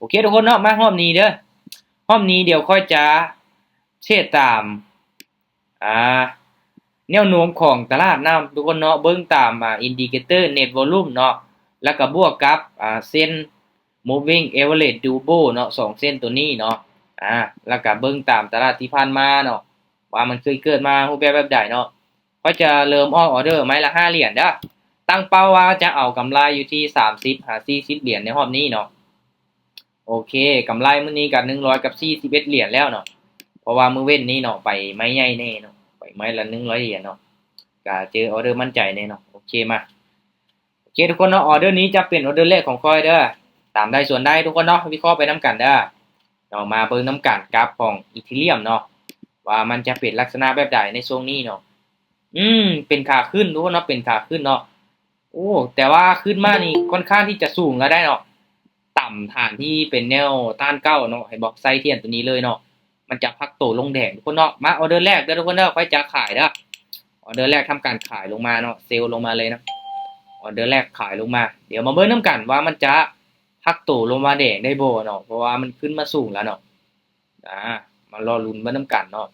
เคทุกคนเนาะ มารอบนี้เด้อ รอบนี้เดี๋ยวข้อยจะเทรดตาม อ่า แนวโน้มของตลาดนำทุกคนเนาะ เบิ่งตาม อ่า indicator net volume เนาะ แล้วก็บวกกับ อ่า เส้น moving average double เนาะ สองเส้นตัวนี้เนาะ อ่า แล้วก็เบิ่งตามตลาดที่ผ่านมาเนาะ ว่ามันเคยเกิดมารูปแบบแบบใดเนาะ ข้อยจะเริ่มออกออเดอร์ไม้ละห้าเหรียญเด้อ ตั้งเป้าว่าจะเอากำไรอยู่ที่สามสิบหาสี่สิบเหรียญในรอบนี้เนาะ โอเค กำไรมื้อนี้ก็หนึ่งร้อยกับสี่สิบเอ็ดเหรียญแล้วเนาะ เพราะว่ามื้อเว้นนี้เนาะ ไปไม้ใหญ่แน่เนาะ ไปไม้ละหนึ่งร้อยเหรียญเนาะ ก็เจอออเดอร์มั่นใจแน่เนาะ โอเคมา โอเคทุกคนเนาะ ออเดอร์นี้จะเป็นออเดอร์แรกของข้อยเด้อ ตามได้ส่วนได้ทุกคนเนาะ วิเคราะห์ไปนำกันเด้อ เดี๋ยวมาเบิ่งนำกันกราฟของอีเธเรียมเนาะ ว่ามันจะเป็นลักษณะแบบใดในช่วงนี้เนาะ อืม เป็นขาขึ้นทุกคนเนาะ เป็นขาขึ้นเนาะ โอ้ แต่ว่าขึ้นมานี่ค่อนข้างที่จะสูงแล้วได้เนาะ ต่ำฐานที่เป็นแนวต้านเก่าเนาะ เห็นบ่ ไส้เทียนตัวนี้เลยเนาะ มันจะพักตัวลงแดงทุกคนเนาะ มาออเดอร์แรกเด้อทุกคนเด้อ ข้อยจะขายเด้อ ออเดอร์แรกทำการขายลงมาเนาะ เซลล์ลงมาเลยเนาะ ออเดอร์แรกขายลงมา เดี๋ยวมาเบิ่งนำกันว่ามันจะพักตัวลงมาแดงได้บ่เนาะ เพราะว่ามันขึ้นมาสูงแล้วเนาะ อ่า มารอลุ้นเบิ่งนำกันเนาะ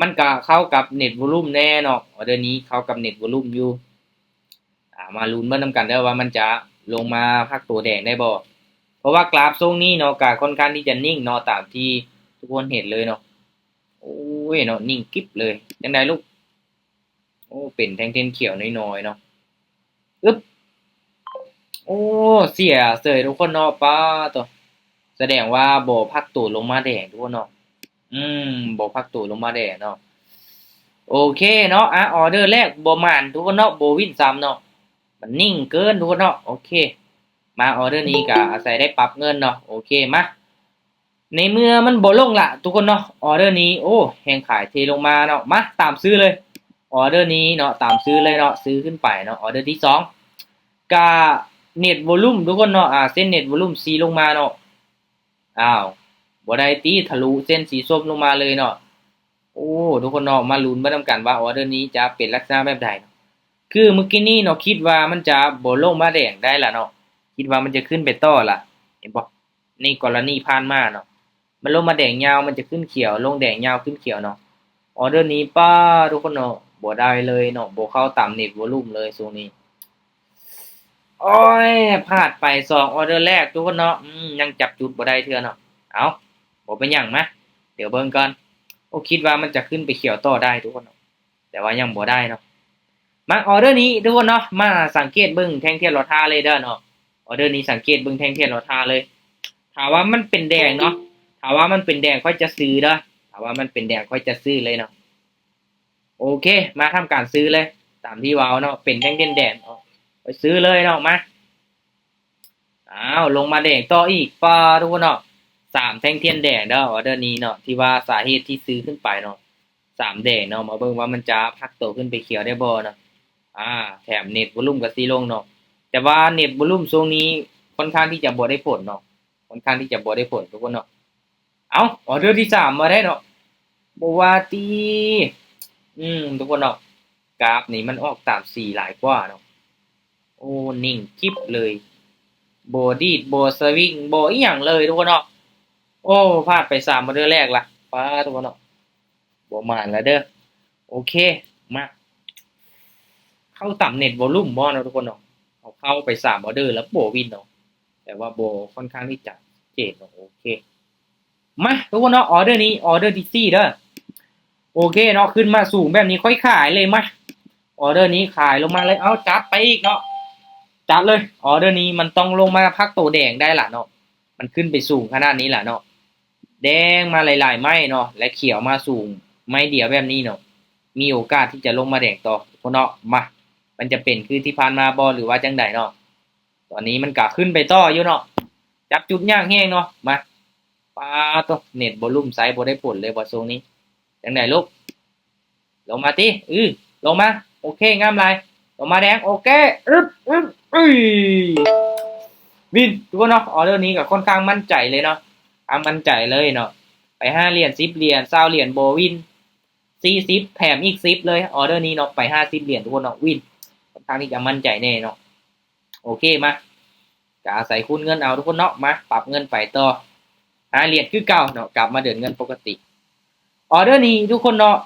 มันก็เข้ากับnet volumeแน่เนาะ ออเดอร์นี้เข้ากับnet volumeอยู่ อ่า มาลุ้นเบิ่งนำกันเด้อว่ามันจะลงมาพักตัวแดงได้บ่ เพราะว่ากราฟช่วงนี้เนาะ ก็ค่อนข้างที่จะนิ่งเนาะ ตามที่ทุกคนเห็นเลยเนาะ โอ้ยเนาะ นิ่งกริบเลย จั่งใดลูก โอ้ เป็นแท่งเทียนเขียวน้อยๆเนาะ อึ๊บ โอ้ เสียเสยทุกคนเนาะ ป๊าดโธ่ แสดงว่าบ่พักตัวลงมาแดงทุกคนเนาะ อืม บ่พักตัวลงมาแดงเนาะ โอเคเนาะ อ่ะ ออเดอร์แรกบ่หมานทุกคนเนาะ บ่วินซ้ำเนาะ มันนิ่งเกินทุกคนเนาะ โอเค มาออเดอร์นี้ก็อาศัยได้ปรับเงินเนาะ โอเค มา ในเมื่อมันบ่ลงละทุกคนเนาะ ออเดอร์นี้ โอ้ แฮงขายเทลงมาเนาะ มา ตามซื้อเลย ออเดอร์นี้เนาะ ตามซื้อเลยเนาะ ซื้อขึ้นไปเนาะ ออเดอร์ที่สอง ก็net volume ทุกคนเนาะ อ่า เส้นnet volume สีลงมาเนาะ อ้าว บ่ได้ติ ทะลุเส้นสีส้มลงมาเลยเนาะ โอ้ ทุกคนเนาะ มาลุ้นไปนำกันว่าออเดอร์นี้จะเป็นลักษณะแบบใดเนาะ คือเมื่อกี้นี้เนาะ คิดว่ามันจะบ่ลงมาแดงได้ละเนาะ คิดว่ามันจะขึ้นไปต่อละ เห็นบ่ ในกรณีผ่านมาเนาะ มันลงมาแดงยาว มันจะขึ้นเขียว ลงแดงยาว ขึ้นเขียวเนาะ ออเดอร์นี้ ป๊าด ทุกคนเนาะ บ่ได้เลยเนาะ บ่เข้าตามnet volumeเลยช่วงนี้ โอ้ย พลาดไปสองออเดอร์แรกทุกคนเนาะ อืม ยังจับจุดบ่ได้เทื่อเนาะ เอ้า บ่เป็นหยัง มา เดี๋ยวเบิ่งก่อน โอ้ คิดว่ามันจะขึ้นไปเขียวต่อได้ทุกคนเนาะ แต่ว่ายังบ่ได้เนาะ มาออเดอร์นี้ทุกคนเนาะ มาสังเกตเบิ่งแท่งเทียนรอท่าเลยเด้อเนาะ ออเดอร์นี้สังเกตเบิ่งแท่งเทียนรอท่าเลย ถ้าว่ามันเป็นแดงเนาะ ถ้าว่ามันเป็นแดงข้อยจะซื้อเด้อ ถ้าว่ามันเป็นแดงข้อยจะซื้อเลยเนาะ โอเค มาทำการซื้อเลย ตามที่เว้าเนาะ เป็นแท่งเทียนแดงเนาะ ไปซื้อเลยเนาะ มา อ้าว ลงมาแดงต่ออีก ป๊าด ทุกคนเนาะ สามแท่งเทียนแดงเด้อ ออเดอร์นี้เนาะ ที่ว่าสาเหตุที่ซื้อขึ้นไปเนาะ สามแดงเนาะ มาเบิ่งว่ามันจะพักตัวขึ้นไปเขียวได้บ่เนาะ อ่า แถมnet volume ก็สิลงเนาะ แต่ว่าnet volume ช่วงนี้ค่อนข้างที่จะบ่ได้ผลเนาะ ค่อนข้างที่จะบ่ได้ผลทุกคนเนาะ เอ้า ออเดอร์ที่สามมาได้เนาะ บ่ว่าติ อืม ทุกคนเนาะ กราฟนี่มันออกตามสีหลายกว่าเนาะ โอ้ นิ่งกริบเลย บ่ดีด บ่สวิง บ่อีหยังเลยทุกคนเนาะ โอ้ พลาดไปสามออเดอร์แรกละ ป๊าด ทุกคนเนาะ บ่หมานแล้วเด้อ โอเค มา เข้าตามnet volume บ่เนาะทุกคนเนาะ เอาเข้าไปสามออเดอร์แล้วบ่วินเนาะ แต่ว่าบ่ค่อนข้างที่จะชัดเจนเนาะ โอเค มาทุกคนเนาะ ออเดอร์นี้ ออเดอร์ที่สี่เด้อ โอเคเนาะ ขึ้นมาสูงแบบนี้ค่อยขายเลย มา ออเดอร์นี้ขายลงมาเลย เอาจัดไปอีกเนาะ จัดเลย ออเดอร์นี้มันต้องลงมาพักตัวแดงได้ล่ะเนาะ มันขึ้นไปสูงขนาดนี้ล่ะเนาะ แดงมาหลายๆไม้เนาะ และเขียวมาสูงไม้เดียวแบบนี้เนาะ มีโอกาสที่จะลงมาแดงต่อทุกคนเนาะ มา มันจะเป็นคือที่ผ่านมาบ่ หรือว่าจั่งใดเนาะ ตอนนี้มันก็ขึ้นไปต่ออยู่เนาะ จับจุดยากแฮงเนาะ มา ป๊าดโธ่ net volume ใช้บ่ได้ผลเลยบ่ช่วงนี้ จั่งใดลูก ลงมาติ อื้อ ลงมา โอเค งามหลาย ลงมาแดง โอเค อึ๊บ อึ๊บ อึ้ย วิน ทุกคนเนาะ ออเดอร์นี้ก็ค่อนข้างมั่นใจเลยเนาะ อ่ะ มั่นใจเลยเนาะ ไปห้าเหรียญ สิบเหรียญ ซาวเหรียญ บ่วิน สี่สิบ แถมอีกสิบเลย ออเดอร์นี้เนาะ ไปห้าสิบเหรียญทุกคนเนาะ วิน ค่อนข้างที่จะมั่นใจแน่เนาะ โอเค มา ก ອາໄສຄູນເງິນເອົາທຸກຄົນເນາະ. ມາປັບເງິນໄປຕໍ່ ຫ້າຫຼຽນຄືເກົ່າເນາະ, ກັບມາເດີນເງິນປົກກະຕິ. ອໍເດີນີ້ທຸກຄົນເນາະ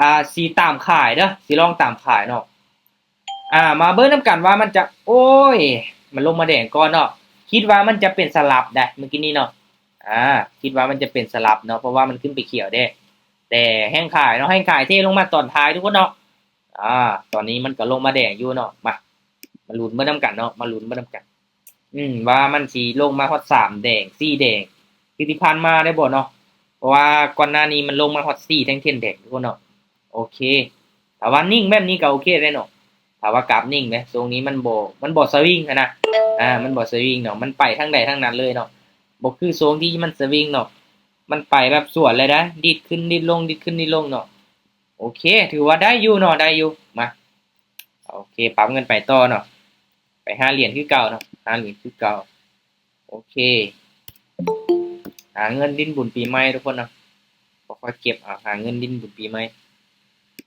ອາ ຊິຕາມຂາຍເດີ ຊິລອງຕາມຂາຍເນາະ. ອາ ມາເບິ່ງນຳກັນວ່າມັນຈະ ໂອ້ຍ ມັນລົງມາແດງກ່ອນເນາະ. ຄິດວ່າມັນຈະເປັນສະຫຼັບໄດ໋ມື້ກີ້ນີ້ເນາະ. ອາ ຄິດວ່າມັນຈະເປັນສະຫຼັບເນາະ ເພາະວ່າມັນຂຶ້ນໄປຂຽວເດ້. ແຕ່ແຮງຂາຍເນາະ ແຮງຂາຍເທລົງມາຕອນທ້າຍທຸກຄົນເນາະ. ອາ ຕອນນີ້ມັນກໍລົງມາແດງຢູ່ເນາະ. ມາ ມາລຸ້ນເບິ່ງນຳກັນເນາະ ມາລຸ້ນເບິ່ງນຳກັນ. ອືມ ວ່າມັນຊິລົງມາຮອດສາມແດງ ສີ່ແດງ ຄືທີ່ຜ່ານມາໄດ້ບໍ່ເນາະ. ເພາະວ່າກ່ອນໜ້ານີ້ມັນລົງມາຮອດສີ່ແທ່ງທຽນແດງທຸກຄົນເນາະ. ໂອເຄ ຖ້າວ່ານິ່ງແບບນີ້ກໍໂອເຄໄດ້ເນາະ. ຖ້າວ່າກາບນິ່ງເດ້ ຊ່ວງນີ້ມັນບໍ່ ມັນບໍ່ສະວິງຫັ້ນນະ. ອາ ມັນບໍ່ສະວິງເນາະ ມັນໄປທາງໃດທາງນັ້ນເລີຍເນາະ. ບໍ່ຄືຊ່ວງທີ່ມັນສະວິງເນາະ ມັນໄປແບບສວນເລີຍໄດ໋ ດີດຂຶ້ນດີດລົງ ດີດຂຶ້ນດີດລົງເນາະ. ໂອເຄ ຖືວ່າໄດ້ຢູ່ເນາະ ໄດ້ຢູ່. ມາ ໂອເຄ ປັບເງິນໄປຕໍ່ເນາະ ໄປຫ້າຫຼຽນຄືເກົ່າເນາະ ຫ້າຫຼຽນຄືເກົ່າ. ໂອເຄ ຫາເງິນຫຼິ້ນບຸນປີໃໝ່ທຸກຄົນເນາະ. ບໍ່ຄ່ອຍເກັບ ເອົາ ຫາເງິນຫຼິ້ນບຸນປີໃໝ່.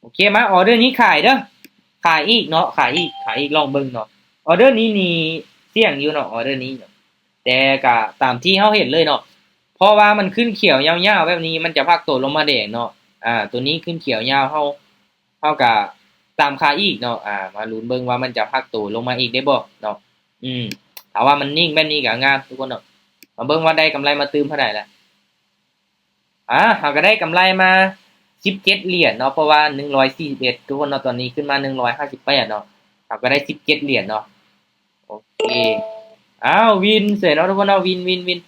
ໂອເຄ ມາ ອໍເດີນີ້ຂາຍເດີ ຂາຍອີກເນາະ ຂາຍອີກ ຂາຍອີກ ລອງເບິ່ງເນາະ. ອໍເດີນີ້ນີ້ສ່ຽງຢູ່ເນາະ ອໍເດີນີ້ເນາະ. ແຕ່ກະຕາມທີ່ເຮົາເຫັນເລີຍເນາະ ເພາະວ່າມັນຂຶ້ນຂຽວຍາວໆແບບນີ້ ມັນຈະພັກໂຕລົງມາແດງເນາະ. ອາ ໂຕນີ້ຂຶ້ນຂຽວຍາວ ເຮົາ ເຮົາກະຕາມຂາຍອີກເນາະ. ອາ ມາລຸ້ນເບິ່ງວ່າມັນຈະພັກໂຕລົງມາອີກໄດ້ບໍ່ເນາະ. ອືມ ຖ້າວ່າມັນນິ່ງແບບນີ້ກະງາມທຸກຄົນເນາະ. ມາເບິ່ງວ່າໄດ້ກຳໄລມາຕື່ມເທົ່າໃດລະ. ອາ ເຮົາກະໄດ້ກຳໄລມາສິບເຈັດຫຼຽນເນາະ ເພາະວ່າໜຶ່ງຮ້ອຍສີ່ສິບເອັດທຸກຄົນເນາະ. ຕອນນີ້ຂຶ້ນມາໜຶ່ງຮ້ອຍຫ້າສິບແປດເນາະ ເຮົາກະໄດ້ສິບເຈັດຫຼຽນເນາະ. ໂອເຄ ອ້າວ ວິນເສຍເນາະທຸກຄົນເນາະ ວິນ ວິນ ວິນ.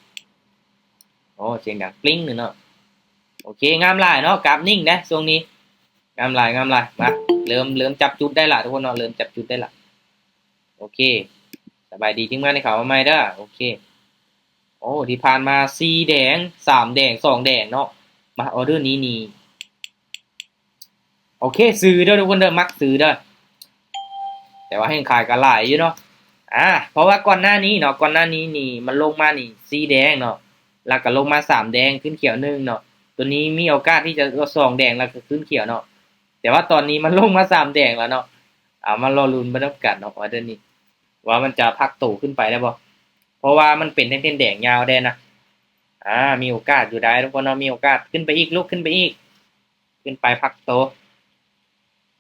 ໂອ້ ສຽງດັງກຣິ້ງເລີຍເນາະ. ໂອເຄ ງາມຫຼາຍເນາະ ກາບນິ່ງເດ້ຊ່ວງນີ້ ງາມຫຼາຍ ງາມຫຼາຍ. ມາ ເລີ່ມ ເລີ່ມຈັບຈຸດໄດ້ລະທຸກຄົນເນາະ ເລີ່ມຈັບຈຸດໄດ້ລະ. ໂອເຄ ສະບາຍດີທີມງານທີ່ເຂົ້າມາໃໝ່ເດີ. ໂອເຄ ໂອ້ ທີ່ຜ່ານມາສີ່ແດງ ສາມແດງ ສອງແດງເນາະ. ມາ ອໍເດີນີ້ນີ້ ໂອເຄ ຊື້ເດີທຸກຄົນເດີ ມັກຊື້ເດີ. ແຕ່ວ່າແຮງຂາຍກໍຫຼາຍຢູ່ເນາະ. ອາ ເພາະວ່າກ່ອນໜ້ານີ້ເນາະ ກ່ອນໜ້ານີ້ນີ້ມັນລົງມານີ້ສີ່ແດງເນາະ ແລ້ວກໍລົງມາສາມແດງ ຂຶ້ນຂຽວໜຶ່ງເນາະ. ໂຕນີ້ມີໂອກາດທີ່ຈະສອງແດງ ແລ້ວກໍຂຶ້ນຂຽວເນາະ. ແຕ່ວ່າຕອນນີ້ມັນລົງມາສາມແດງແລ້ວເນາະ. ເອົາ ມາລໍລຸ້ນໄປນຳກັນເນາະ ອໍເດີນີ້ ວ່າມັນຈະພັກໂຕຂຶ້ນໄປໄດ້ບໍ່ ເພາະວ່າມັນເປັນແທ່ງທຽນແດງຍາວແດ່ນະ. ອາ ມີໂອກາດຢູ່ໄດ໋ທຸກຄົນເນາະ ມີໂອກາດ. ຂຶ້ນໄປອີກລູກ ຂຶ້ນໄປອີກ ຂຶ້ນໄປ ພັກໂຕ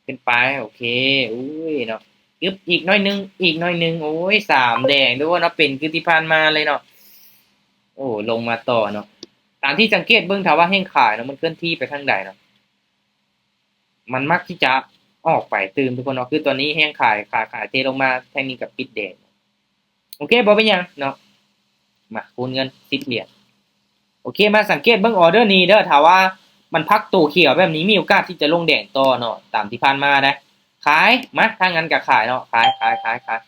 ຂຶ້ນໄປ. ໂອເຄ ໂອ້ຍເນາະ ອຶບ ອີກໜ້ອຍໜຶ່ງ ອີກໜ້ອຍໜຶ່ງ. ໂອ້ຍ ສາມແດງທຸກຄົນເນາະ ເປັນຄືທີ່ຜ່ານມາເລີຍເນາະ. ໂອ້ ລົງມາຕໍ່ເນາະ. ຕາມທີ່ສັງເກດເບິ່ງ ຖ້າວ່າແຮງຂາຍເນາະ ມັນເຄື່ອນທີ່ໄປທາງໃດເນາະ ມັນມັກທີ່ຈະອອກໄປຕື່ມທຸກຄົນເນາະ. ຄືຕອນນີ້ແຮງຂາຍ ຂາຍ ຂາຍເທລົງມາ ແທ່ງນີ້ກໍປິດແດງ. ໂອເຄ ບໍ່ເປັນຫຍັງເນາະ. ມາ ຄູນເງິນສິບຫຼຽນ. ໂອເຄ ມາສັງເກດເບິ່ງອໍເດີນີ້ເດີ ຖ້າວ່າມັນພັກໂຕຂຽວແບບນີ້ ມີໂອກາດທີ່ຈະລົງແດງຕໍ່ເນາະ ຕາມທີ່ຜ່ານມາໄດ໋. ຂາຍ ມາ ຖ້າຊັ້ນກໍຂາຍເນາະ ຂາຍ ຂາຍ ຂາຍ ຂາຍ.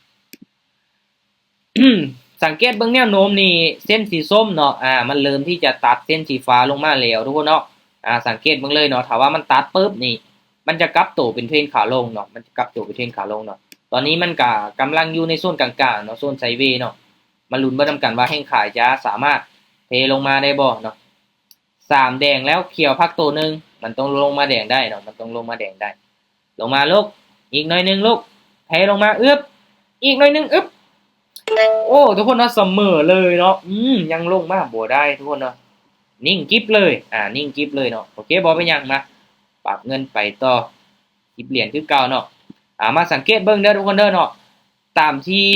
ສັງເກດເບິ່ງແນວໂນ້ມນີ້ ເສັ້ນສີສົ້ມເນາະ ອາ ມັນເລີ່ມທີ່ຈະຕັດເສັ້ນສີຟ້າລົງມາແລ້ວທຸກຄົນເນາະ. ອາ ສັງເກດເບິ່ງເລີຍເນາະ ຖ້າວ່າມັນຕັດປຶບນີ້ ມັນຈະກັບໂຕເປັນເທຣນຂາລົງເນາະ ມັນຈະກັບໂຕເປັນເທຣນຂາລົງເນາະ. ຕອນນີ້ມັນກະກຳລັງຢູ່ໃນໂຊນກາງໆເນາະ ໂຊນໄຊເວເນາະ. ມາລຸ້ນເບິ່ງນຳກັນວ່າແຮງຂາຍຈະສາມາດເທລົງມາໄດ້ບໍ່ເນາະ. ສາມແດງແລ້ວ ຂຽວພັກໂຕໜຶ່ງ ມັນຕ້ອງລົງມາແດງໄດ້ເນາະ ມັນຕ້ອງລົງມາແດງໄດ້. ລົງມາລູກ ອີກໜ້ອຍໜຶ່ງລູກ ເທລົງມາ ອຶບ ອີກໜ້ອຍໜຶ່ງ ອຶບ. ໂອ້ ທຸກຄົນເນາະ ສະເໝີເລີຍເນາະ. ອືມ ຍັງລົງມາບໍ່ໄດ້ທຸກຄົນເນາະ ນິ່ງກິບເລີຍ. ອາ ນິ່ງກິບເລີຍເນາະ. ໂອເຄ ບໍ່ເປັນຫຍັງ ມາປັບເງິນໄປຕໍ່ ສິບຫຼຽນຄືເກົ່າເນາະ. ອາ ມາສັງເກດເບິ່ງເດີທຸກຄົນເດີເນາະ ຕາມທີ່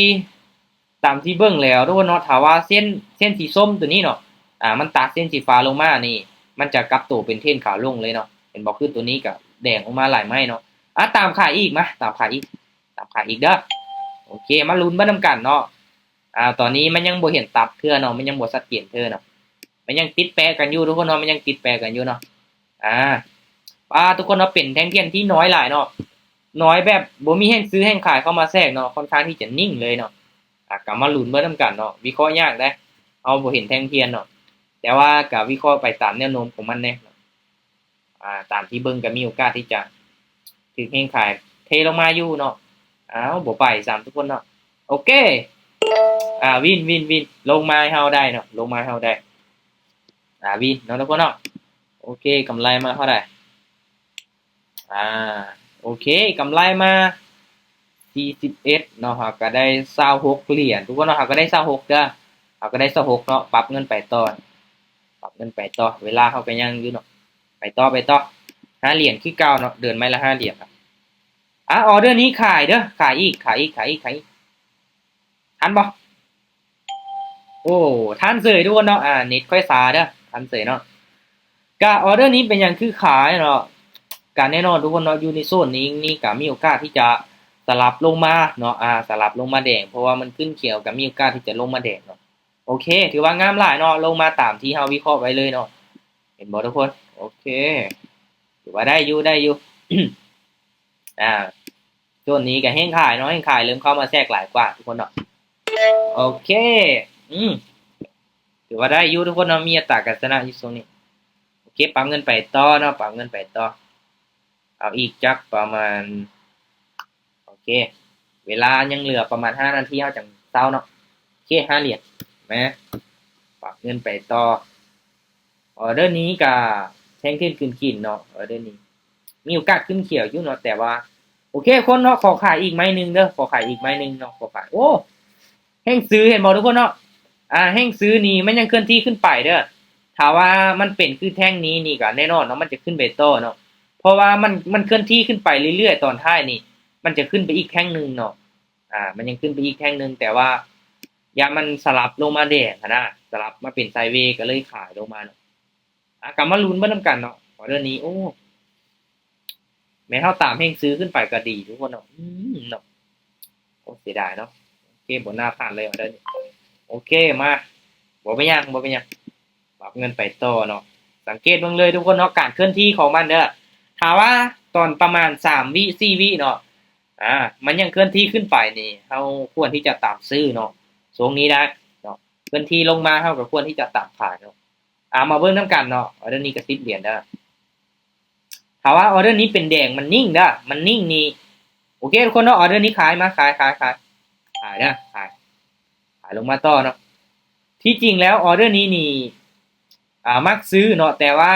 ຕາມທີ່ເບິ່ງແລ້ວທຸກຄົນເນາະ ຖ້າວ່າເສັ້ນ ເສັ້ນສີສົ້ມໂຕນີ້ເນາະ ອາ ມັນຕັດເສັ້ນສີຟ້າລົງມານີ້ ມັນຈະກັບໂຕເປັນເທຣນຂາລົງເລີຍເນາະ. ເຫັນບໍ່ ຄືໂຕນີ້ກະແດງອອກມາຫຼາຍໄມ້ເນາະ. ອາ ຕາມຂາຍອີກ ມາ ຕາມຂາຍອີກ ຕາມຂາຍອີກເດີ. ໂອເຄ ມາລຸ້ນເບິ່ງນຳກັນເນາະ. ອາ ຕອນນີ້ມັນຍັງບໍ່ເຫັນຕັດເທື່ອເນາະ ມັນຍັງບໍ່ຊັດເຈນເທື່ອເນາະ ມັນຍັງຕິດແປະກັນຢູ່ທຸກຄົນເນາະ ມັນຍັງຕິດແປະກັນຢູ່ເນາະ. ອາ ປາ ທຸກຄົນເນາະ ເປັນແທ່ງທຽນທີ່ນ້ອຍຫຼາຍເນາະ ນ້ອຍແບບບໍ່ມີແຮງຊື້ແຮງຂາຍເຂົ້າມາແຊກເນາະ ຄ່ອນຂ້າງທີ່ຈະນິ່ງເລີຍເນາະ. ອາ ກໍມາລຸ້ນເບິ່ງນຳກັນເນາະ ວິເຄາະຍາກເດ້ ເຮົາບໍ່ເຫັນແທ່ງທຽນເນາະ ແຕ່ວ່າກໍວິເຄາະໄປຕາມແນວໂນ້ມຂອງມັນແດ່ເນາະ. ອາ ຕາມທີ່ເບິ່ງກໍມີໂອກາດທີ່ຈະຖືກແຮງຂາຍເທລົງມາຢູ່ເນາະ. ອ້າວ ບໍ່ໄປຊ້ຳທຸກຄົນເນາະ. ໂອເຄ ອາ ວິນ ວິນ ວິນ ລົງມາໃຫ້ເຮົາໄດ້ເນາະ ລົງມາໃຫ້ເຮົາໄດ້. ອາ ວິນເນາະທຸກຄົນເນາະ. ໂອເຄ ກຳໄລມາເທົ່າໃດ? ອາ ໂອເຄ ກຳໄລມາ ສີ່ສິບເອັດເນາະ ເຮົາກໍໄດ້ຊາວຫົກຫຼຽນ ທຸກຄົນເນາະ ເຮົາກໍໄດ້ຊາວຫົກເດີ ເຮົາກໍໄດ້ຊາວຫົກເນາະ ປັບເງິນໄປຕໍ່ ປັບເງິນໄປຕໍ່ ເວລາເຮົາກໍຍັງຢູ່ເນາະ ໄປຕໍ່ ໄປຕໍ່ ຫ້າຫຼຽນຄືເກົ່າເນາະ ເດີນໄມ້ລະຫ້າຫຼຽນ ອາ ອໍເດີນີ້ຂາຍເດີ ຂາຍອີກ ຂາຍອີກ ຂາຍອີກ ຂາຍອີກ ທັນບໍ່? ໂອ້ ທັນເສີຍທຸກຄົນເນາະ ອາ ເນັດຂ້ອຍຊ້າເດີ ທັນເສີຍເນາະ ກະອໍເດີນີ້ເປັນຫຍັງຄືຂາຍເນາະ ກະແນ່ນອນທຸກຄົນເນາະ ຢູ່ໃນໂຊນນີ້ ນີ້ກະມີໂອກາດທີ່ຈະສະຫຼັບລົງມາເນາະ ອາ ສະຫຼັບລົງມາແດງ ເພາະວ່າມັນຂຶ້ນຂຽວ ກະມີໂອກາດທີ່ຈະລົງມາແດງເນາະ ໂອເຄ ຖືວ່າງາມຫຼາຍເນາະ ລົງມາຕາມທີ່ເຮົາວິເຄາະໄວ້ເລີຍເນາະ ເຫັນບໍ່ທຸກຄົນ? ໂອເຄ ຖືວ່າໄດ້ຢູ່ ໄດ້ຢູ່ ອາ ຊ່ວງນີ້ກໍແຮງຂາຍເນາະ ແຮງຂາຍເລີ່ມເຂົ້າມາແຊກຫຼາຍກວ່າທຸກຄົນເນາະ ໂອເຄ ອືມ ຖືວ່າໄດ້ຢູ່ທຸກຄົນເນາະ ມີອັດຕາການຊະນະຢູ່ຊ່ວງນີ້ ໂອເຄ ປັບເງິນໄປຕໍ່ເນາະ ປັບເງິນໄປຕໍ່ ເອົາອີກຈັກປະມານ ໂອເຄ ເວລາຍັງເຫຼືອປະມານຫ້ານາທີ ເຮົາຈັ່ງເຊົາເນາະ ໂອເຄ ຫ້າຫຼຽນ ມາ ປັບເງິນໄປຕໍ່ ອໍເດີນີ້ກະແທ່ງທຽນຂຶ້ນກິນເນາະ ອໍເດີນີ້ ມີໂອກາດຂຶ້ນຂຽວຢູ່ເນາະ ແຕ່ວ່າ ໂອເຄ ຄົນເນາະ ຂໍຂາຍອີກໄມ້ໜຶ່ງເດີ ຂໍຂາຍອີກໄມ້ໜຶ່ງເນາະ ຂໍຂາຍ ໂອ້ ແຮງຊື້ ເຫັນບໍ່ທຸກຄົນເນາະ ອາ ແຮງຊື້ນີ້ມັນຍັງເຄື່ອນທີ່ຂຶ້ນໄປເດີ ຖ້າວ່າມັນເປັນຄືແທ່ງນີ້ນີ້ກະແນ່ນອນເນາະ ມັນຈະຂຶ້ນໄປຕໍ່ເນາະ ເພາະວ່າມັນ ມັນເຄື່ອນທີ່ຂຶ້ນໄປເລື້ອຍໆ ຕອນທ້າຍນີ້ ມັນຈະຂຶ້ນໄປອີກແທ່ງໜຶ່ງເນາະ ອາ ມັນຍັງຂຶ້ນໄປອີກແທ່ງໜຶ່ງ ແຕ່ວ່າຢ້ານມັນສະຫຼັບລົງມາແດງຫັ້ນນະ ສະຫຼັບມາເປັນໄຊເວ ກໍເລີຍຂາຍລົງມາເນາະ ອາ ກໍມາລຸ້ນເບິ່ງນຳກັນເນາະ ອໍເດີນີ້ ໂອ້ ແມ່ນເຮົາຕາມແຮງຊື້ຂຶ້ນໄປກໍດີທຸກຄົນເນາະ ອືມ ເນາະ ໂອ້ ເສຍດາຍເນາະ ໂອເຄ ບໍ່ໜ້າຜ່ານເລີຍ ອໍເດີນີ້ ໂອເຄ ມາ ບໍ່ເປັນຫຍັງ ບໍ່ເປັນຫຍັງ ປັບເງິນໄປຕໍ່ເນາະ ສັງເກດເບິ່ງເລີຍທຸກຄົນເນາະ ການເຄື່ອນທີ່ຂອງມັນເດີ ຖ້າວ່າຕອນປະມານສາມວິ ສີ່ວິເນາະ ອາ ມັນຍັງເຄື່ອນທີ່ຂຶ້ນໄປນີ້ ເຮົາຄວນທີ່ຈະຕາມຊື້ເນາະ ຊ່ວງນີ້ນະເນາະ ເຄື່ອນທີ່ລົງມາ ເຮົາກໍຄວນທີ່ຈະຕາມຂາຍເນາະ ອາ ມາເບິ່ງນຳກັນເນາະ ອໍເດີນີ້ກໍສິບຫຼຽນເດີ ຖ້າວ່າອໍເດີນີ້ເປັນແດງ ມັນນິ່ງເດີ ມັນນິ່ງນີ້ ໂອເຄທຸກຄົນເນາະ ອໍເດີນີ້ຂາຍ ມາ ຂາຍ ຂາຍ ຂາຍ ຂາຍເດີ ຂາຍ ຂາຍລົງມາຕໍ່ເນາະ ທີ່ຈິງແລ້ວອໍເດີນີ້ນີ້ ອາ ມັກຊື້ເນາະ ແຕ່ວ່າ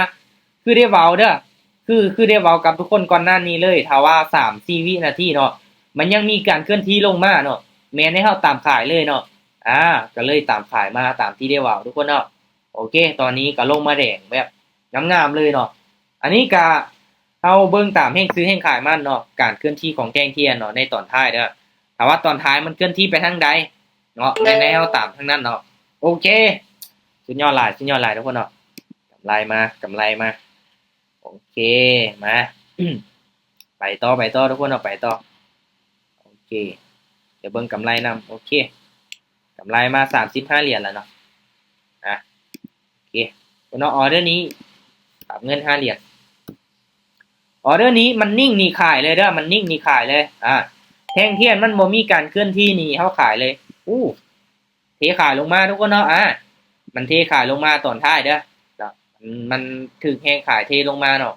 ຄືໄດ້ເວົ້າເດີ ຄື ຄືໄດ້ເວົ້າກັບທຸກຄົນກ່ອນໜ້ານີ້ເລີຍ ຖ້າວ່າສາມສີ່ວິນາທີເນາະ ມັນຍັງມີການເຄື່ອນທີ່ລົງມາເນາະ ແມ່ນໃຫ້ເຮົາຕາມຂາຍເລີຍເນາະ ອາ ກໍເລີຍຕາມຂາຍມາຕາມທີ່ໄດ້ເວົ້າທຸກຄົນເນາະ ໂອເຄ ຕອນນີ້ກໍລົງມາແດງແບບງາມໆເລີຍເນາະ ອັນນີ້ກະເຮົາເບິ່ງຕາມແຮງຊື້ແຮງຂາຍມັນເນາະ ການເຄື່ອນທີ່ຂອງແທ່ງທຽນເນາະ ໃນຕອນທ້າຍເດີ ຖ້າວ່າຕອນທ້າຍມັນເຄື່ອນທີ່ໄປທາງໃດເນາະ ແມ່ນໃຫ້ເຮົາຕາມທາງນັ້ນເນາະ ໂອເຄ ສຸດຍອດຫຼາຍ ສຸດຍອດຫຼາຍທຸກຄົນເນາະ ກຳໄລມາ ກຳໄລມາ ໂອເຄ ມາ ໄປຕໍ່ ໄປຕໍ່ທຸກຄົນເນາະ ໄປຕໍ່ ໂອເຄ ດຽວເບິ່ງກຳໄລນຳ ໂອເຄ ກຳໄລມາສາມສິບຫ້າຫຼຽນແລ້ວເນາະ ອາ ໂອເຄ ເນາະ ອໍເດີນີ້ປັບເງິນຫ້າຫຼຽນ ອໍເດີນີ້ມັນນິ່ງນີ້ຂາຍເລີຍເດີ ມັນນິ່ງນີ້ຂາຍເລີຍ ອາ ແທ່ງທຽນມັນບໍ່ມີການເຄື່ອນທີ່ນີ້ ເຮົາຂາຍເລີຍ ອູ້ ເທຂາຍລົງມາທຸກຄົນເນາະ ອາ ມັນເທຂາຍລົງມາຕອນທ້າຍເດີ ມັນຖືກແຮງຂາຍເທລົງມາເນາະ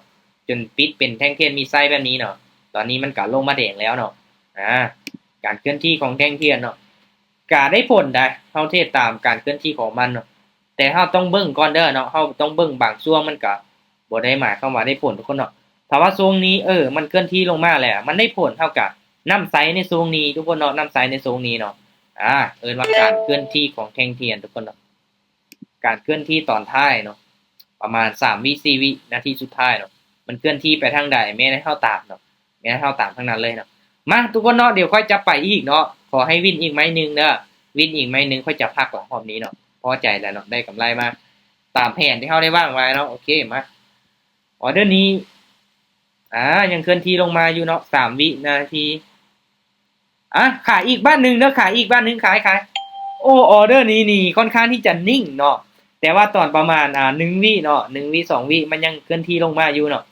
ຈົນປິດເປັນແທ່ງທຽນມີໄຊແບບນີ້ເນາະ ຕອນນີ້ມັນກໍລົງມາແດງແລ້ວເນາະ ອາ ການເຄື່ອນທີ່ຂອງແທ່ງທຽນເນາະ ກະໄດ້ຜົນໄດ໋ ເຮົາເທດຕາມການເຄື່ອນທີ່ຂອງມັນເນາະ ແຕ່ເຮົາຕ້ອງເບິ່ງກ່ອນເດີເນາະ ເຮົາຕ້ອງເບິ່ງບາງຊ່ວງ ມັນກະບໍ່ໄດ້ໝາຍຄວາມວ່າໄດ້ຜົນທຸກຄົນເນາະ ຖ້າວ່າຊ່ວງນີ້ ເອີ ມັນເຄື່ອນທີ່ລົງມາແລ້ວ ມັນໄດ້ຜົນ ເຮົາກະນຳໃຊ້ໃນຊ່ວງນີ້ທຸກຄົນເນາະ ນຳໃຊ້ໃນຊ່ວງນີ້ເນາະ ອາ ເອີ້ນວ່າການເຄື່ອນທີ່ຂອງແທ່ງທຽນທຸກຄົນເນາະ ການເຄື່ອນທີ່ຕອນທ້າຍເນາະ ປະມານສາມວິ ສີ່ວິນາທີສຸດທ້າຍເນາະ ມັນເຄື່ອນທີ່ໄປທາງໃດ ແມ່ນໃຫ້ເຮົາຕາມເນາະ ແມ່ນເຮົາຕາມທາງນັ້ນເລີຍເນາະ ມາທຸກຄົນເນາະ ດຽວຂ້ອຍຈະໄປອີກເນາະ ຂໍໃຫ້ວິນອີກໄມ້ໜຶ່ງເດີ ວິນອີກໄມ້ໜຶ່ງ ຂ້ອຍຈະພັກລະຮອບນີ້ເນາະ ພໍໃຈແລ້ວເນາະ ໄດ້ກຳໄລມາຕາມແຜນທີ່ເຮົາໄດ້ວາງໄວ້ເນາະ ໂອເຄ ມາ ອໍເດີນີ້ ອາ ຍັງເຄື່ອນທີ່ລົງມາຢູ່ເນາະ ສາມວິນາທີ ອາ ຂາຍອີກບາດໜຶ່ງເດີ ຂາຍອີກບາດໜຶ່ງ ຂາຍ ຂາຍ ໂອ້ ອໍເດີນີ້ນີ້ຄ່ອນຂ້າງທີ່ຈະນິ່ງເນາະ ແຕ່ວ່າຕອນປະມານ ອາ ໜຶ່ງວິເນາະ ໜຶ່ງວິ ສອງວິ ມັນຍັງເຄື່ອນທີ່ລົງມາຢູ່ເນາະ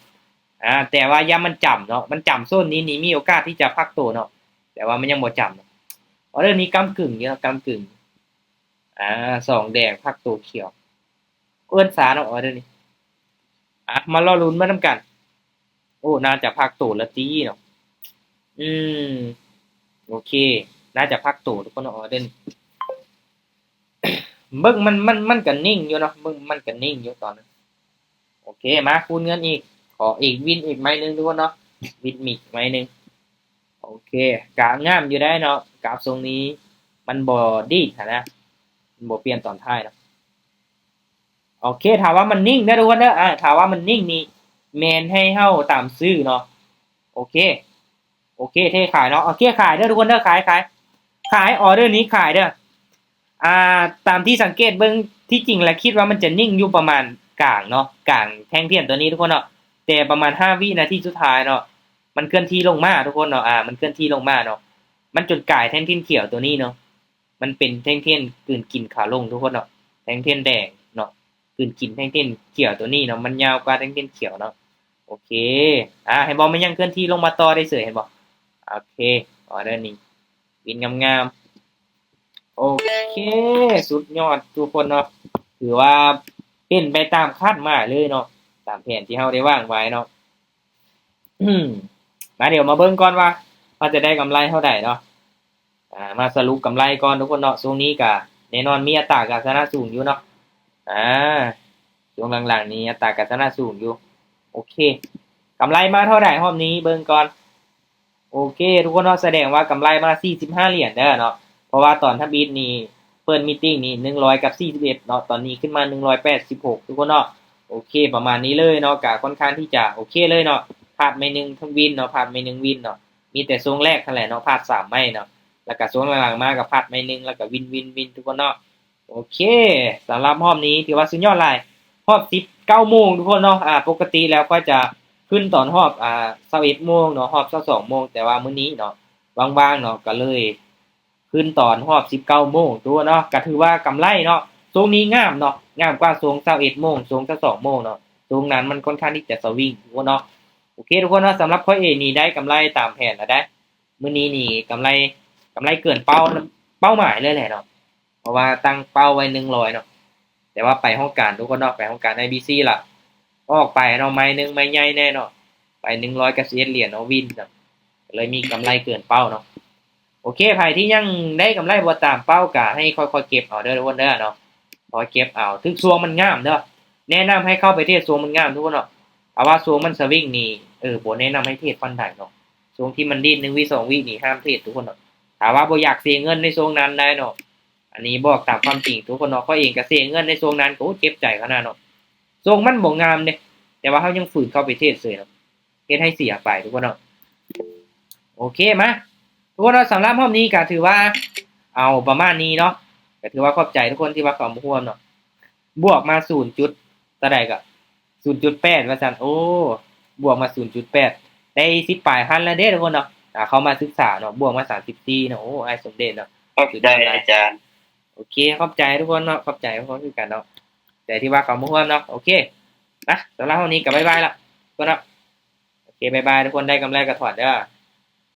ອາ ແຕ່ວ່າຢ້ານມັນຈຳເນາະ ມັນຈຳໂຊນນີ້ນີ້ ມີໂອກາດທີ່ຈະພັກໂຕເນາະ ແຕ່ວ່າມັນຍັງບໍ່ຈຳເນາະ ອໍເດີນີ້ກ້ຳກຶ່ງຢູ່ເນາະ ກ້ຳກຶ່ງ ອາ ສອງແດງພັກໂຕຂຽວ ເອີ້ນສາເນາະ ອໍເດີນີ້ ອາ ມາລໍລຸ້ນມານຳກັນ ໂອ້ ໜ້າຈະພັກໂຕລະຕິເນາະ ອືມ ໂອເຄ ໜ້າຈະພັກໂຕທຸກຄົນເນາະ ອໍເດີນີ້ ເບິ່ງມັນ ມັນ ມັນກະນິ່ງຢູ່ເນາະ ເບິ່ງມັນກະນິ່ງຢູ່ຕອນນັ້ນ ໂອເຄ ມາຄູນເງິນອີກ ຂໍອີກວິນອີກໄມ້ໜຶ່ງທຸກຄົນເນາະ ວິນອີກໄມ້ໜຶ່ງ ໂອເຄ ກາງາມຢູ່ໄດ໋ເນາະ ກາຟຊົງນີ້ມັນບໍ່ດີດຫັ້ນນະ ມັນບໍ່ປ່ຽນຕອນທ້າຍເນາະ. ໂອເຄ ຖ້າວ່າມັນນິ່ງເດີທຸກຄົນເດີ ອາ ຖ້າວ່າມັນນິ່ງນີ້ແມ່ນໃຫ້ເຮົາຕາມຊື້ເນາະ. ໂອເຄ ໂອເຄ ເທຂາຍເນາະ. ໂອເຄ ຂາຍເດີທຸກຄົນເດີ ຂາຍ ຂາຍ ຂາຍ ອໍເດີນີ້ຂາຍເດີ. ອ່າ ຕາມທີ່ສັງເກດເບິ່ງ ທີ່ຈິງແລ້ວຄິດວ່າມັນຈະນິ່ງຢູ່ປະມານກາງເນາະ ກາງແທ່ງທຽນຕົວນີ້ທຸກຄົນເນາະ ແຕ່ປະມານຫ້າວິນາທີສຸດທ້າຍເນາະ ມັນເຄື່ອນທີ່ລົງມາທຸກຄົນເນາະ. ອາ ມັນເຄື່ອນທີ່ລົງມາເນາະ ມັນຈົນກາຍແທ່ງທຽນຂຽວຕົວນີ້ເນາະ ມັນເປັນແທ່ງທຽນກືນກິນຂາລົງທຸກຄົນເນາະ ແທ່ງທຽນແດງເນາະ ກືນກິນແທ່ງທຽນຂຽວຕົວນີ້ເນາະ ມັນຍາວກວ່າແທ່ງທຽນຂຽວເນາະ. ໂອເຄ ອາ ເຫັນບໍ່ ມັນຍັງເຄື່ອນທີ່ລົງມາຕໍ່ໄດ້ເສີຍ ເຫັນບໍ່? ໂອເຄ ອໍເດີນີ້ວິນງາມໆ. ໂອເຄ ສຸດຍອດທຸກຄົນເນາະ ຖືວ່າເປັນໄປຕາມຄາດໝາຍເລີຍເນາະ ຕາມແຜນທີ່ເຮົາໄດ້ວາງໄວ້ເນາະ. ມາ ດຽວມາເບິ່ງກ່ອນວ່າເຮົາຈະໄດ້ກຳໄລເທົ່າໃດເນາະ. ອາ ມາສະຫຼຸບກຳໄລກ່ອນທຸກຄົນເນາະ. ຊ່ວງນີ້ກະແນ່ນອນມີອັດຕາການຊະນະສູງຢູ່ເນາະ. ອາ ຊ່ວງຫຼັງໆນີ້ອັດຕາການຊະນະສູງຢູ່. ໂອເຄ ກຳໄລມາເທົ່າໃດຮອບນີ້ ເບິ່ງກ່ອນ. ໂອເຄ ທຸກຄົນເນາະ ສະແດງວ່າກຳໄລມາສີ່ສິບຫ້າຫຼຽນເດີເນາະ ເພາະວ່າຕອນທຳອິດນີ້ ເປີດມີດຕິ້ງນີ້ໜຶ່ງຮ້ອຍກັບສີ່ສິບເອັດເນາະ ຕອນນີ້ຂຶ້ນມາໜຶ່ງຮ້ອຍແປດສິບຫົກທຸກຄົນເນາະ. ໂອເຄ ປະມານນີ້ເລີຍເນາະ ກະຄ່ອນຂ້າງທີ່ຈະໂອເຄເລີຍເນາະ. ພາດໄມ້ໜຶ່ງທັງວິນເນາະ ພາດໄມ້ໜຶ່ງວິນເນາະ ມີແຕ່ຊ່ວງແລກຫັ້ນແຫຼະເນາະ ພາດສາມໄມ້ເນາະ ແລ້ວກະຊ່ວງຫຼັງໆມາກະພາດໄມ້ໜຶ່ງ ແລ້ວກະວິນ ວິນ ວິນ ທຸກຄົນເນາະ. ໂອເຄ ສຳລັບຮອບນີ້ຖືວ່າສຸດຍອດຫຼາຍ ຮອບສິບເກົ້າໂມງທຸກຄົນເນາະ. ອາ ປົກກະຕິແລ້ວຂ້ອຍຈະຂຶ້ນຕອນຮອບ ອາ ຊາວເອັດໂມງເນາະ ຮອບຊາວສອງໂມງ ແຕ່ວ່າມື້ນີ້ເນາະ ວ່າງໆເນາະ ກະເລີຍຂຶ້ນຕອນຮອບສິບເກົ້າໂມງທຸກຄົນເນາະ. ກະຖືວ່າກຳໄລເນາະ ຊ່ວງນີ້ງາມເນາະ ງາມກວ່າຊ່ວງຊາວເອັດໂມງ ຊ່ວງຊາວສອງໂມງເນາະ ຊ່ວງນັ້ນມັນຄ່ອນຂ້າງທີ່ຈະສະວິງທຸກຄົນເນາະ. ໂອເຄ ທຸກຄົນເນາະ ສຳລັບຂ້ອຍເອງນີ້ໄດ້ກຳໄລຕາມແຜນແລ້ວເດ້. ມື້ນີ້ນີ້ກຳໄລ ກຳໄລເກີນເປົ້າ ເປົ້າໝາຍເລີຍແຫຼະເນາະ ເພາະວ່າຕັ້ງເປົ້າໄວ້ໜຶ່ງຮ້ອຍເນາະ ແຕ່ວ່າໄປຫ້ອງການທຸກຄົນເນາະ ໄປຫ້ອງການ ໄອບີຊີ ລະ ອອກໄປເນາະ ໄມ້ໜຶ່ງໄມ້ໃຫຍ່ແນ່ເນາະ ໄປໜຶ່ງຮ້ອຍກັບສິບເອັດຫຼຽນເນາະ ວິນເນາະ ກະເລີຍມີກຳໄລເກີນເປົ້າເນາະ. ໂອເຄ ໃຜທີ່ຍັງໄດ້ກຳໄລບໍ່ຕາມເປົ້າກະໃຫ້ຄ່ອຍໆເກັບເອົາເດີທຸກຄົນເດີເນາະ ຄ່ອຍເກັບເອົາ ຖືກຊ່ວງມັນງາມເດີ. ແນະນຳໃຫ້ເຂົ້າໄປເທຣດຊ່ວງມັນງາມທຸກຄົນເນາະ ຖ້າວ່າຊ່ວງມັນສະວິງນີ້ ເອີ ບໍ່ແນະນຳໃຫ້ເທຣດປານໃດເນາະ. ຊ່ວງທີ່ມັນດີ້ນໜຶ່ງວິສອງວິນີ້ຫ້າມເທຣດທຸກຄົນເນາະ ຖ້າວ່າບໍ່ຢາກເສຍເງິນໃນຊ່ວງນັ້ນໄດ້ເນາະ. ອັນນີ້ບອກຕາມຄວາມຈິງທຸກຄົນເນາະ ຂ້ອຍເອງກະເສຍເງິນໃນຊ່ວງນັ້ນ ໂອ້ ເຈັບໃຈຂະໜາດເນາະ ຊ່ວງມັນບໍ່ງາມເດ້ ແຕ່ວ່າເຮົາຍັງຝືນເຂົ້າໄປເທຣດເສີຍເນາະ ເຮັດໃຫ້ເສຍໄປທຸກຄົນເນາະ. ໂອເຄ ມາ ທຸກຄົນເນາະ ສຳລັບຮອບນີ້ກະຖືວ່າເອົາປະມານນີ້ເນາະ ກະຖືວ່າຂອບໃຈທຸກຄົນທີ່ວ່າເຂົ້າມາຮ່ວມເນາະ. ບວກມາສູນຈຸດເທົ່າໃດກະ ສູນຈຸດແປດ ວ່າຊັ້ນ ໂອ້ ບວກມາສູນຈຸດແປດ ໄດ້ສິບປາຍພັນແລ້ວເດ້ທຸກຄົນເນາະ. ອາ ເຂົ້າມາສຶກສາເນາະ ບວກມາສາມສິບສີ່ເນາະ ໂອ້ ອ້າຍສົມເດດເນາະ ຂອບໃຈອາຈານ. ໂອເຄ ຂອບໃຈທຸກຄົນເນາະ ຂອບໃຈທຸກຄົນຄືກັນເນາະ ໃຈທີ່ວ່າເຂົ້າມາຮ່ວມເນາະ. ໂອເຄ ນະ ສຳລັບເຮົານີ້ກະບາຍບາຍລະທຸກຄົນເນາະ. ໂອເຄ ບາຍບາຍທຸກຄົນ ໄດ້ກຳໄລກະຖອນເດີ.